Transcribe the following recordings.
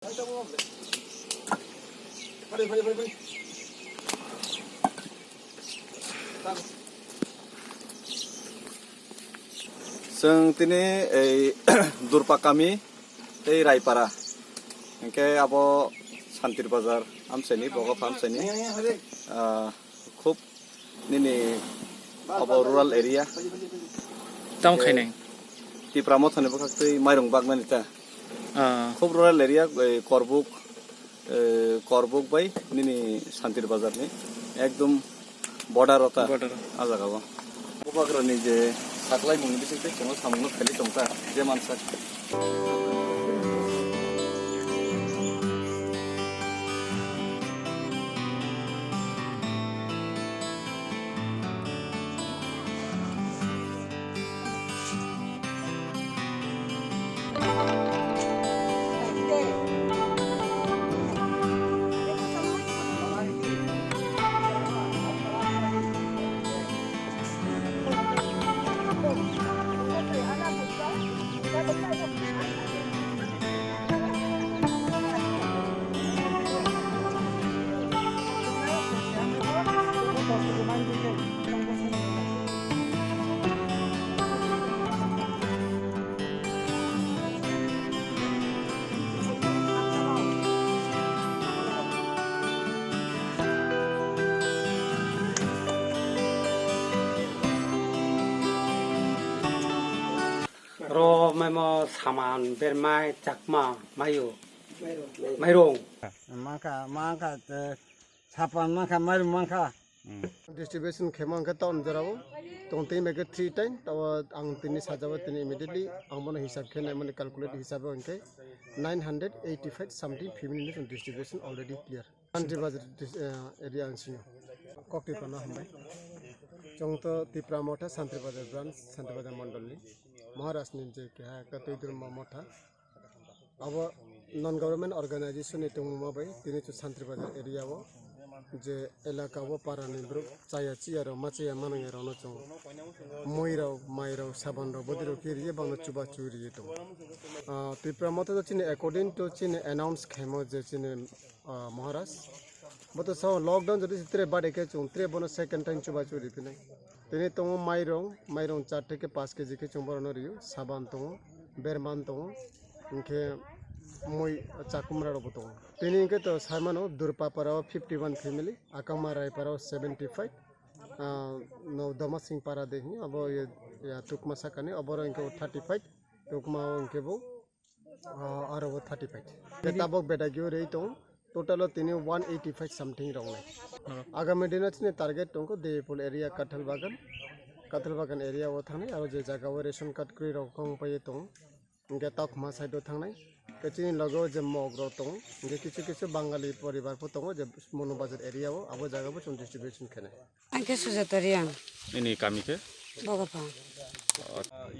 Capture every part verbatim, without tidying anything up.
Chwng tini ei Durpa kami tei Raipara, hinkhe abo Santir Bazar amchaini, Bogopha amchaini, ah, khub nini abo rural area. Tamo khainai? Tipra Mothani bwkhak twi mairung bakmani ta. Ah. Khub rural area, ei Korbuk, eh, Korbuk bai nini Santir Bazar ni ekdom border o ta. Border o. Ah jaga o. Bubagra ni je saklai mung ni bising tei chwng samung no khaili tong ta, je mansak. Ro maimo saman bermai chakma mayo mairung. Mangkha, mangkha, te sapan mangkha, mairung mangkha. Distribution khema hwnkhe town jorao tong twi bai khe three time, tabo ang tini sajao tini immediately ang bono hisab khe naimani calculate hisabe hwnkhe nine hundred eighty five something family ni distribution already clear. Santri Bazar dis-, eh, area ang singo. Kokti kono hambai. Chwng to Tipra Motha Santri Bazar branch, Santri Bazar mondol ni Maharaj ni je keha ekta twi drumma motha. Abo non government organization ni tongmung ma bai tini to Santri Bazar area o je elaka o para ni borok chaya chiya rok ma chaya manang ya rok no chwng mui rok mai rok saban rok bodi rok khe riye bang no chuba chu riye tongo. Ah, Tipra Motha to chini according to chini announce khaimo je chini ah, Maharaj. Bo to sao lockdown jodi se tre bade khe chwng tre bono second time chuba chu ri phinai. Tini tongo mairong, mairong char theke paanch K G khe chwng bono rio, saban tongo, berman tongo, hinkhe mui chakumra rok bo tongo. Tini hinkhe to sai mano Durpapara o fifty one family, Akangma Raipara o seventy five, ah, no Domasing Para de hi, abo ye, ya Tukma sakani, oboro hinkhe thirty five, Tukma o hinkhe bo Ah, aro bo thirty five. Tei tabok bedagio rei tong, total o tini one eighty five something rok nai. Hmm. Agami dino chini target tongkho Deipul area Kathal Bagan, Kathal Bagan area o thangnai, aro je jaga o ration card kwrwi rok kong pai tong, hingke Tokma side o thangnai. Tei chini logo je mog rok tong, hingke kichu kichu Bangali poribar pho tongo je Monu Bazar area o, abo jaga bo chwng distribution khenai. Ang khe Sujata Reang. Nini kami khe? Bogopha.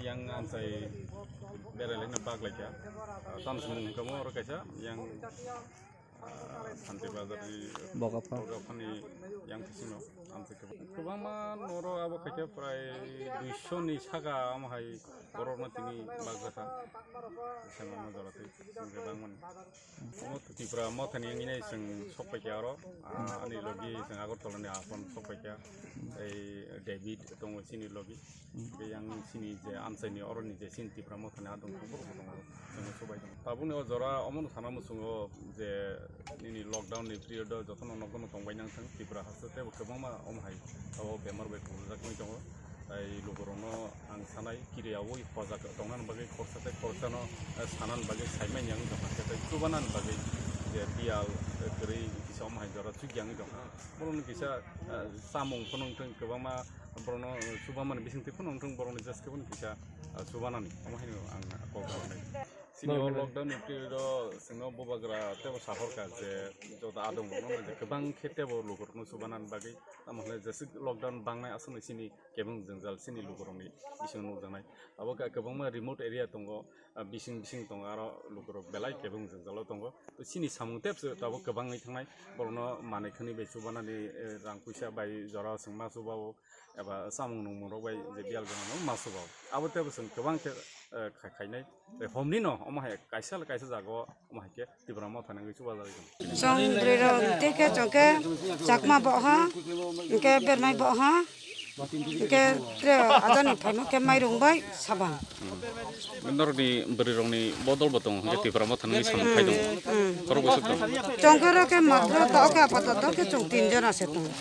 Yang amchai berai laina bak laikha. Tamsung mung kamo oro kaisa yang, ah, Santi Bazar ni Bogopha. Bogopha ni yang kisino amchai khe. Kwbangma noro abo khaikhe prai duiso ni saka amo hai borok no tini bak jasa. Sema no jora tei sengke bangmani. Omo Tripura Mothani wngwi nai chwng sok paikha oro, ah, ani logi chwng Agartala ni aphan sok paikha, ei David tongo chini logi, hwnkhe yang chini je amchaini oroni je chini Tripura Mothani adong borok bo tongo, chwng sobai tongo. Tabukni o jora omono sana muchungo je nini lockdown ni period o jotono nogo no tongbai nang thang Tripura haste tei bo kwbangma omo hai o bemar bai phuljak wngwi tongo. Tai lukurokno ang sanai, kiriyaui hojak tongnani bagwi khoroksa tei khoroksano, eh, sanani bagwi saimanya wngwi tongkha, tei chubanani bagwi je biyal, eh, kwrwi kisa omo hai jora chukya wngwi tongkha. Borokno kisa, eh, chamung phano wngthung, kwbangma borokno, eh, chubamani bisingtwi phano wngthung, borokni jas khe phano kisa, eh, chubanani, omo haino ang kok khlainai. Chini o lockdown ni period o chwngno bubagra teibo sahorkha je joto adong rokno je kwbang khe teibo lukurokno chubanani bagwi, tamo hwnle jeswk lockdown bangnai aswkno chini kebeng jwngjal chini lukurokni bisingo nukjaknai. Abo khe kwbangma remote area tongo, ah, bising bising tongo, aro lukurok belai kebeng jwngjalo tongo. To chini samung tebse tabuk kwbangwi thangnai, borokno manwi khwnwi bai chubanani, eh, rang puisa bai jora chwng ma chubao, eba chamung nungmungrok bai je biyal gwnangno ma chubao. Abo tebse chwng kwbang khe, eh, khai-, khainai. Tei homni no Omo hai kaisa le kaisa jaga o omo hai khe Tipra Motha nangwi chubajago. Chwng bwrwi rok tei khe chwng khe Chakma bo ha, hwnkhe Bermai bo ha, hwnkhe tre ajani phaima khe mairung bai saban. Norokni bwrwi rokni bodol bo tongo hwnkhe Tipra Motha nangwi samung khai tongo. Hmm. Khorok bwswk tongo. Chwng khe oro khe matro ta khe apato ta khe chwng tin jona se tongo.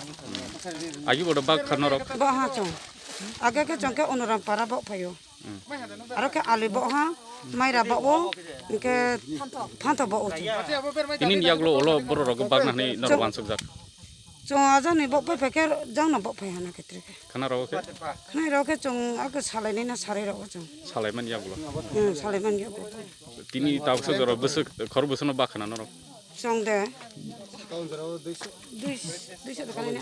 Agi bo bak kha norok. Bo ha chwng. Age khe chwng khe Onoram para bo phaio. Hmm. Aro khe ali bo ha, maira bo o, hwnkhe phanto bo o. Tini ni yagulo ulo borok rok bak nani norok wansuk jak. Chwng ajani bo phai phai khe jang no bo phai hana khe tre khe. Khana rok khe? Khana rok khe chwng ake salai nai na sarai rok chwng. Salai man yagulo. Hmm, salai man yagulo. Tini tawsa jora bwswk khor bwswk no bak khana norok. Chwng de. Duish-, duish taka ni na?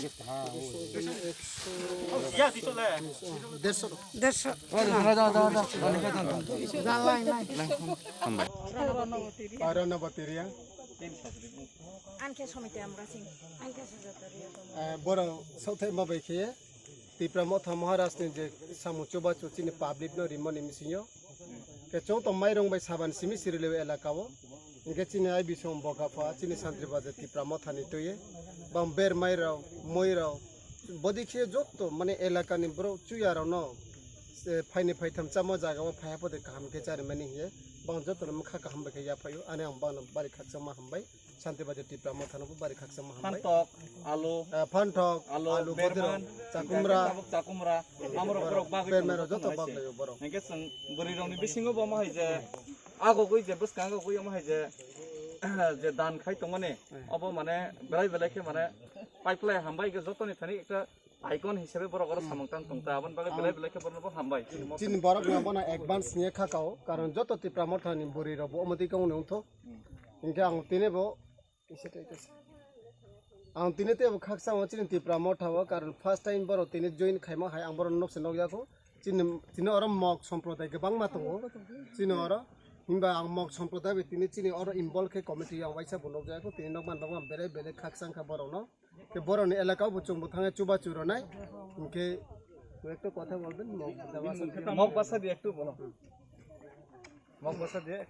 Dersho. Dersho. Hambai. Arana Batiria. Ankhe Somite Amrasing. Ankhe Sujata Riya. Eh, boro sauthai mabai khe Tipra Motha Maharaj ni je samung chubachu chini public no rimani misingo. Khe chwng tong mairung bai saban simi sirili elaka o. Hwnkhe chini ai bisong boka pha chini Santri Bazar Tipra Motha ni twi. Bang ber mairok, moirok, bodi khe jotto mane elaka ni borok chuya rok no, eh, phaini phaitham chamo jaga o phaiya pode kaham khe charimani hiye. Bang jotto no mokha kaham bai khe yaphaio. Ani ang bang no bari khakchangma hambai. Shanti Bazar Tipra Motha no bo bari khakchangma hambai. Phantok, alu, ah, phantok, alu, alu, berman, bodrok, chakumra. Tabuk chakumra. Amorok borok bagwi berman tongo rok joto joto bagwi hai se. Bagwi borok. Hingke chwng bwrwi rokni bisingo bo omo hai je agogwi je bwskang agogwi omo hai je, je dan khai tongmani. Hmm. Obo mane belai belai khe mane pipeline hambai khe jotoni thani ekta icon hisabe borok oro samung tang tong ta. Aboni bagwi belai belai khe borokno bo hambai. Chini borok no bono advance ni kha kao, karon joto Tipra Motha ni bwrwi rok bo omo twi khe wngthok. Hmm. Hingke ang tini bo Kisa tei kisa. Ang tini tei bo khaksa o chini Tipra Motha o, karon first time borok tini join khaima hai ang borok nokse nokya kho. Chini, chini oro Mok Somprodai kwbangma tongo. Chini oro himba ang Mok Somprodai bai tini chini oro involve khe committee o ang waisa bo nokya kho. Tini nokman bangma belai belai khaksa wngkha borok no. Khe borok ni elaka o bo chwng bo thangwi chubachu rwnai. Hingke ekta kotha bolben Mok bhasha diye. Mok bhasha diye ektu bolo. Mok bhasha diye.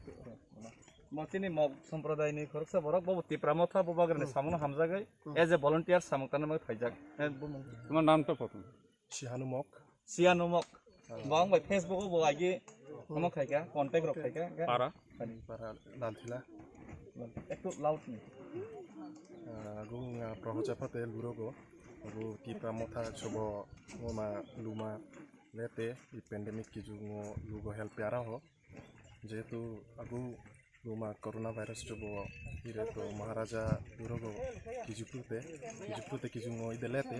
Mo chini Mok somprodai ni khoroksa borok, bo Tipra Motha, bo bagwi ni samung no hamjagwi, as a volunteer samung tanna bagwi phaijak. Eh, bo mung. Tomar nam to prothom? Sihanu Mok. Sihanu Mok. Bo ang bai Facebook o bo agi omo khaika, contact rok khaika. Para? Para Lalthila. Ektu loud ni. Ah, agung, ah, Proho Chapate lurogo. Agu Tipra Motha chobo ngoma luma lete, i pandemic kijugo lugo help piara ho. Jehetu agu luma corona virus chobo ire to Maharaja lurogo kijuprute, kijuprute kijungo idelete,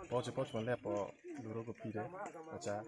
poche poche male po lurogo pire, acha.